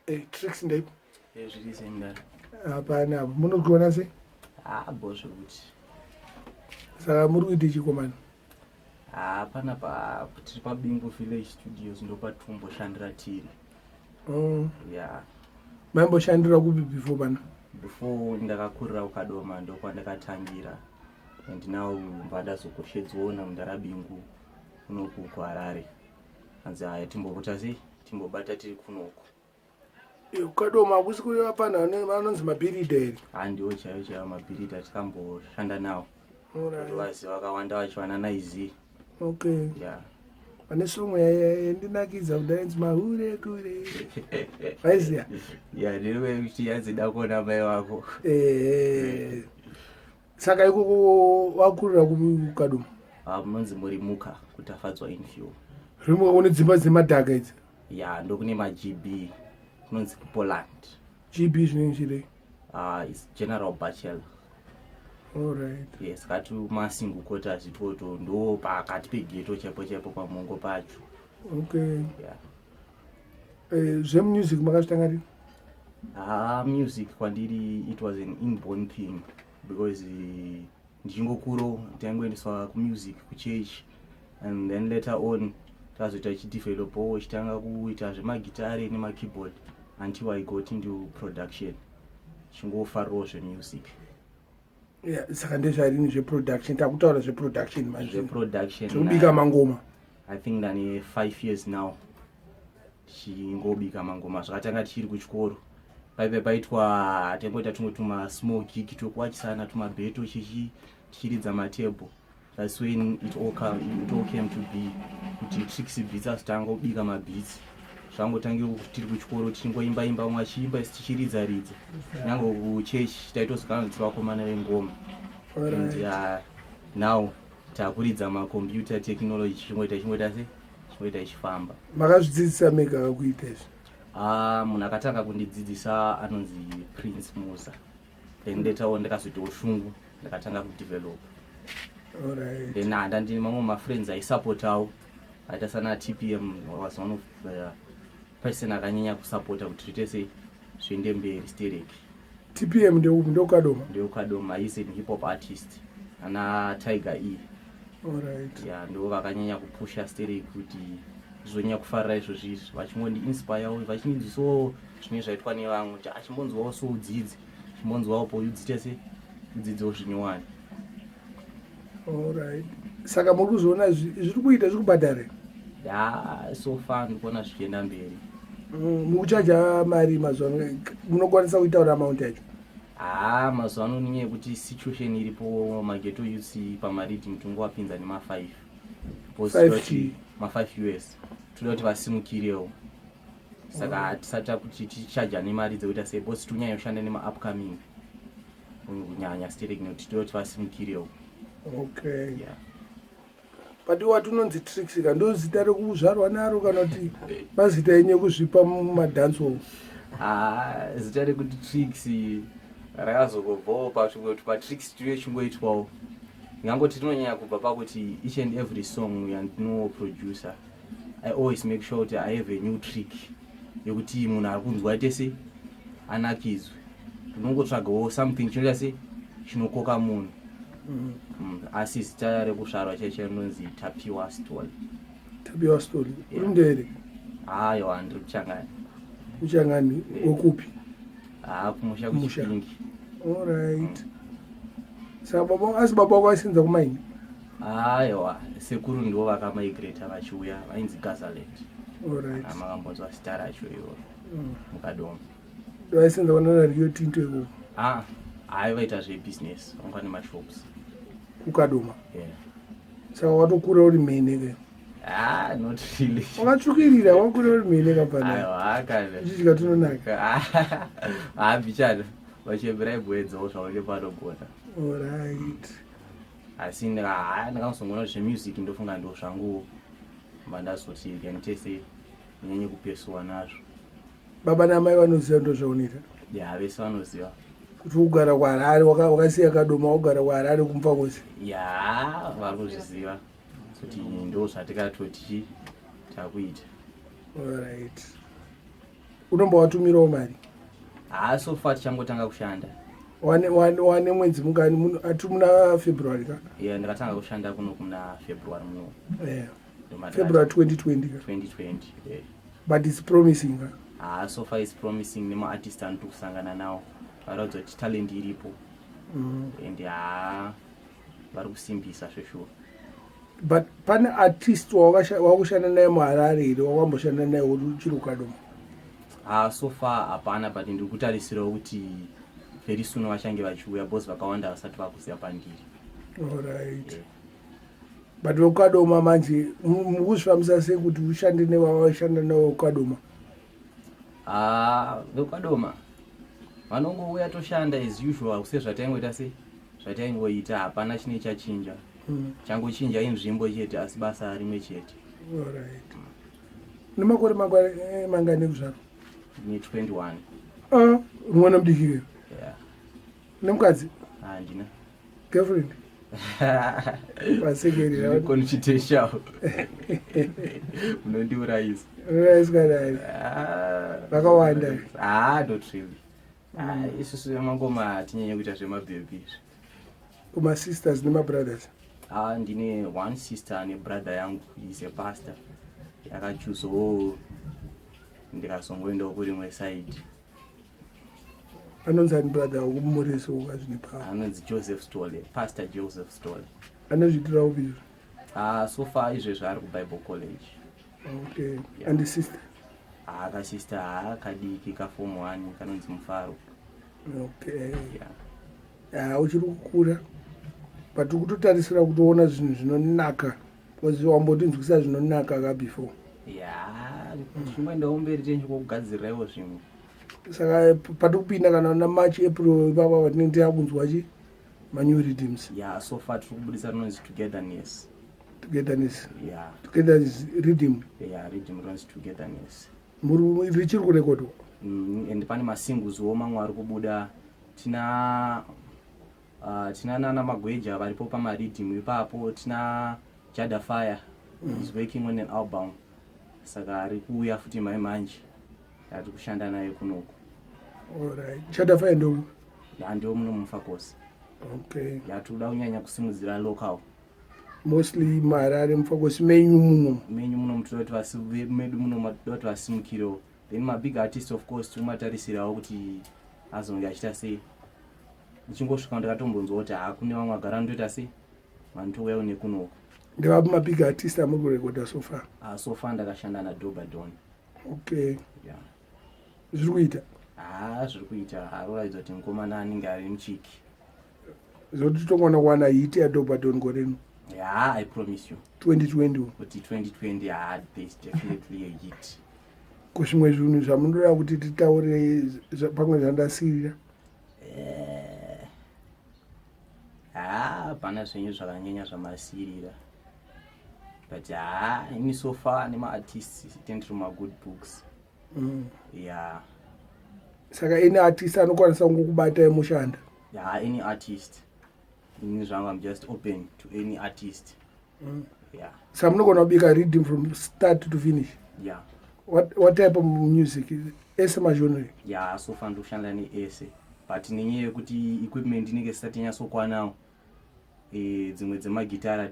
Tricks ndeipi? Zviri sei mudara? Hapana apo. Munokuona sei? Ah, bo zvekuti. Saka muri kuita chikomana? Ah, panapa tiri paBingo Village Studios, ndopatomboshandira tiri. Yeah. Maimboshandira kupi before pana? Before ndakakurira kuKadoma, ndokwandakatangira, and now mva ndazokoshedzona mudara Bingu kunoku kuHarare. Hanzi haya, timbopota sei, timbobata tiri kunoku. Kadoma hakusi kureva panhu vanonzi mabhiridha here? Handiwo chaivo chaivo mabhiridha, tikamboshanda nawo. Vaziva vakawanda vacho vana naizi. Okay. Yeah. Pane song yandinakidza kudai inzi "Mahure Kure", vaiziya? Ya, ndiri yanzi "Kuona Mai Vako". Saka ikoko wakurira kupi kuKadoma? Ah, munonzi Murimuka, kuTafadzwa Infill. Rimuka kune dzimba dzemadhaka idzi? Ya, ndokune maGB, kunonzi kuPoland. GB zvinenge chirei? Is general bachelor. Alright. Yes, kati masingle quarters itoto, ndo pakati peghetto chaipo chaipo, pamongo pacho. Okay. Yeah. Zvemusic makazvitanga rini? Ah, music kwandiri it was an inborn thing, because ndichingokuro taingoendeswa kumusic kuchurch, and then later on tazoita chidevelopawo, chitanga kuita zvemagitare nemakeyboard until I got into production, chingofarirawo zvemusic. Yeah, saka ndezvarini zveproduction? Takutaura zveproduction manje. Zveproduction? Zvekubika mangoma. I think ndane 5 years now tichingobika mangoma. Zvakatanga tichiri kuchikoro, paipe paitwa taingoita tumwe tuma small gig tokuwachisana tumabheto chichi tichiridza matable. That's when it all came to be kuti Tricks Beats azotanga kubika mabeats. Zvangotangira tiri kuchikoro, tichingoimba imba, umwe achiimba, isi tichiridza ridza. Nyange kuchechi taitozokana tiri vakomana vengoma. And now takuridza macomputer technology, chichingoita chingoita se chingoita ichifamba. Makazvidzidzisa mega kuita izvi? Ah, munhu akatanga kundidzidzisa anonzi Prince Musa. Then later on ndakazoitawo shungu, ndakatanga kudevelop. Then handa ndine mamwe mafriends aisapotawo, aita sana TPM, was one of the person akanyanya kusapota kuti zviite sei, zviende mberi stereki. TPM ndeupi? NdekuKadoma? NdekuKadoma. Is an hip hop artist, ana Tiger E. Ya, ndo vakanyanya kupusha stereki kuti zvonyanya kufarira izvozvi izvi, vachingondiinspirewo, vachindidzisawo zvinenge zvaitwa nevamwe, kuti achimbonzwawo so udzidze, chimbonzwawo po udzite se udzidzewo zvinyowani. Alright, saka muri kuzoona zviri kuita, zviri kubhadhara? Ya, so far ndikuona zvichienda mberi. Mukuchaja mari mazuva ano? Munokwanisa kuitaura amount yacho? Haa, mazuva ano nenyaya yekuti situation iripo, maghetto youths pamariddim tingowapinza nema5. Five chii? Ma5 US. Toda kuti vasimukirewo, saka hatisati takuti tichaja nemari dzekuita sei, because tikunyanya kushanda nemaupcoming kunyanya sterek, nekuti toda kuti vasimukirewo. Okay. Yeah. But wati unonzi Tricks ka, ndo zita rekuzvarwa naro kana kuti mazita enyu ekuzvipa mumadanso? Ah, zita rekuti Tricks rakazongobvawo pachimwe patricks tuye chingoitwawo. Ndingangoti rinonyanya kubva pakuti each and every song yandinoproducer, I always make sure kuti I have a new trick yekuti munhu ari kunzwa aite sei, anakidzwe. Ndinongotsvagawo something chinoita sei, chinokoka munhu. Asi zita rekuzvarwa chaicho rinonzi Tapiwa Story. Tapiwa Story. Uri Mundevere? Aiwa, ndiri kuChangani. Kuchangani wekupi? Haa, kumusha. Kumusha. KuChipingi. Alright, saka baba, asi baba wako aisenza kumaini? Aiwa, sekuru ndivo vakamigrata vachiuya, vainzi Gazaland. Makambonzwa zita racho iroro? MuKadoma. Vaisenza kwanana Rio Tinto ikoko? Ah, hai, vaita zvebusiness, vanga nemashops. KuKadoma? Yeah. Saka watokura uri mhene ke? Ah, not really. Wakatsvukirira, wakura uri mhene kapana? Aiwa, kana. Ichidya tunonaka. Ah, bichana vachembera ibwedzawo zvaunge panogona. Alright. Asi ndakazongoona zvemusic, ndofunga ndo zvangu, mandazoti kanitese nyanye kupesuwa nazvo. Baba namai vanoziva ndo zvaunoita? Ya, vese vanoziva. Kuti ugara kuHarare, wakasiya Kadoma, wagara kuHarare kumba kwose? Ya, vari kuzviziva kuti ndo zvatikatoti takuita. Alright, Unombovatumirawo mari? Haa, so far tichangotanga kushanda. Wane mwedzi mungani? Ati muna February ka? Yeah, ndakatanga kushanda kuno kuna February muno. February 2020 ka? 2020, yeah. But it's promising ka? Haa, so far it's promising, nemaartist anoti kusangana nawo varatidza kuti talent iripo. And haa, vari kusimbisa zveshuwa. But pane artist wakushanda naye muHarare here, wakamboshanda naye uri uchiri kuKadoma? Ah, so far hapana, but ndiri kutarisirawo kuti very soon vachange vachiuya, because vakawanda vasati vakuziva pandiri. Alright. Yeah. But vekuKadoma manje mukuzvifambisa sei kuti ushande nevavashanda navo vekuKadoma? Ah, vekuKadoma vanongouya toshanda as usual, sezvataingoita, sei zvataingoita, hapana chine chachinja. Changochinja inzvimbo chete, asi basa rimwe chete. Alright. Nemakore mangani ekuzvarwa? Ne 21. Ah, mwana mudiki. Yeah. Nemukadzi? Handina. Girlfriend vasekerera. Confidential, munondiurayisa. Uraiswa vakawanda. Ah, not really. Ah, isusu vemangoma hatinyanye kuita zvemabhebhi izvi. Kumasisters nemabrothers? Ah, ndine one sister nebrother yangu, is a pastor, yakachuzowo ndikazongoendawo kurimwe side. Anonzi ani brother wakumurisi wakazvine pa? Anonzi Joseph Stole, Pastor Joseph Stole. Anozviitirawo bizvo? Ah, so far izvezvi ari kuBible College. Okay. Yeah. And the sister? Ah, kasister haa kadiki, kaform one, kanonzi Mufaro. Okay. Yeah. Yeah, uchiri kukura, but uri kutotarisira kutoona zvinhu zvinonaka, because wambotinzwisa zvinonaka ka before. Ya, tichimboendawo mberi, tichingokugadzirirawo zvimwe. Saka pati kupinda kana na March, April ipapa patinenge takunzwa chi manew rhythms? Ya, so far tiri kubudisa rinonzi Togetherness. Togetherness? Ya. Togetherness rhythm? Ya, rhythm rinonzi Togetherness. Muri richiri kurekodwa? And pane masingles wo mamwe ari kubuda. Tina nana Magweja varipo pamariddim ipapo, tina Jada Fire is working on an album, saka ari kuuya futi mai manje ari kushanda naye kunoku. Alright, Jada Fire ndo? Ya, ndio muno muMufakose. Okay. Ya, tinoda kunyanya kusimudzira local. Mostly muHarare, Mufakosi menyu muno. Menyu muno, toda kuti medu muno toda kuti vasimukirewo. Then mabig artist, of course, tikumatarisirawo kuti azonge achiita sei. Ndichingosvika ndakatombonzwa kuti haa, kune vamwe vagara vanotoita sei, vanotouyawo nekunoku. Ndevapi mabig artist amuri kurekodha so far? So far ndakashanda naDobadon. Okay. Yeah. Zviri kuita? Haa, zviri kuita, aroratidza kuti mukomana anenge ari muchiki. Zvokuti togona kuwana hit yaDobadon gore rino? Yeah, I promise you. 2020? Kuti 2020, haa, there's definitely a hit. Kuzvimwe zvinhu zvamunoda kuti titaure pamwe zvandasirira? Haa, hapana zvenyu zvakanyanya zvamasirira, but haa, ini so far nemaartists tendiri magood books. Yeah. Saka any artist anokwanisa kungokubatai mushanda? Yeah, any artist, ini zvangu I'm just open to any artist. Yeah. Saka munogona kubika rhythm from start to finish? Yeah. What type of music, ese magenre? Yeah, so far ndikushanda neese, but nenyaya yekuti equipment inenge isati yanyatsоkwanawo, dzimwe dzemagitara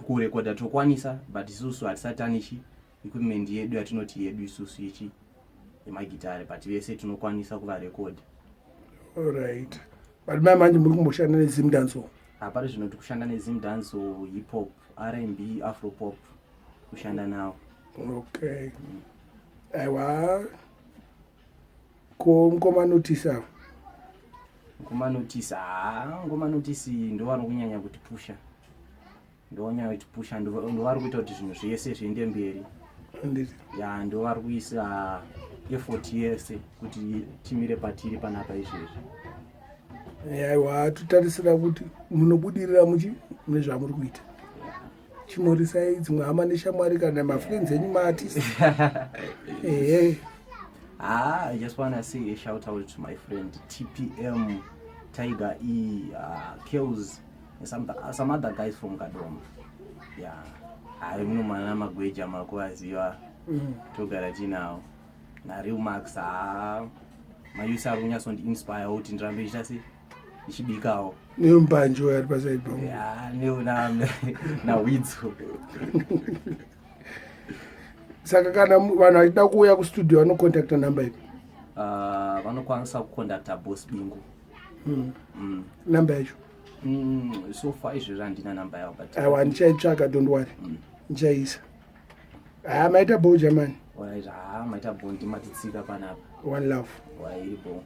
kurekodha tokwanisa, but isusu hatisati tanichi equipment yedu yatinoti yedu isusu ichi yemagitare, but vese tinokwanisa kuvarekodha. Alright, but mai manje muri kumboshanda neZimdancehall? Hapari zvino tikushanda neZimdancehall, hip hop, R&B, afropop, kushanda nawo. Okay. Aiwa, ko mukoma Notice avo? Ngoma Notice, haa, Ngoma Notice ndo vari kunyanya kutipusha, ndonyanya kutipusha, ndo vari kuita kuti zvinhu zvese zviende mberi. Handiti? Ya, ndo vari kuisa effort yese kuti timire patiri panapa izvezvi. Aiwa, totarisira kuti munobudirira muchi mune zvamuri kuita. Chimorisai dzimwe hama neshamwari kana mafriends enyu maartist, ehe. Ah, I just want to say a shout out to my friend TPM, Tiger E, Kills, and some other guys from Kadoma. Yeah. Hayi, muno mana Magweja makuvaziva. Togara tinawo. nareal max. Haa, mayusi ari kunyatsondi-inspire kuti ndirambe ndichita sei, ndichibikawo. Nembanjo ari pasaidi pangu. Ya, nawidzo. Saka kana vanhu vachida kuuya kustudio, vanocontacta namba ipi? Vanokwanisa kucontacta Boss Bingo. Namba yacho? So far izvezvi handina namba yavo, but Aiwa, ndichaitsvaka, don't worry. Ndichaisa. Ha, maita bo, jamani. Alright, ha, maita bo, ndimatitsika panapa. One love. Wairibo.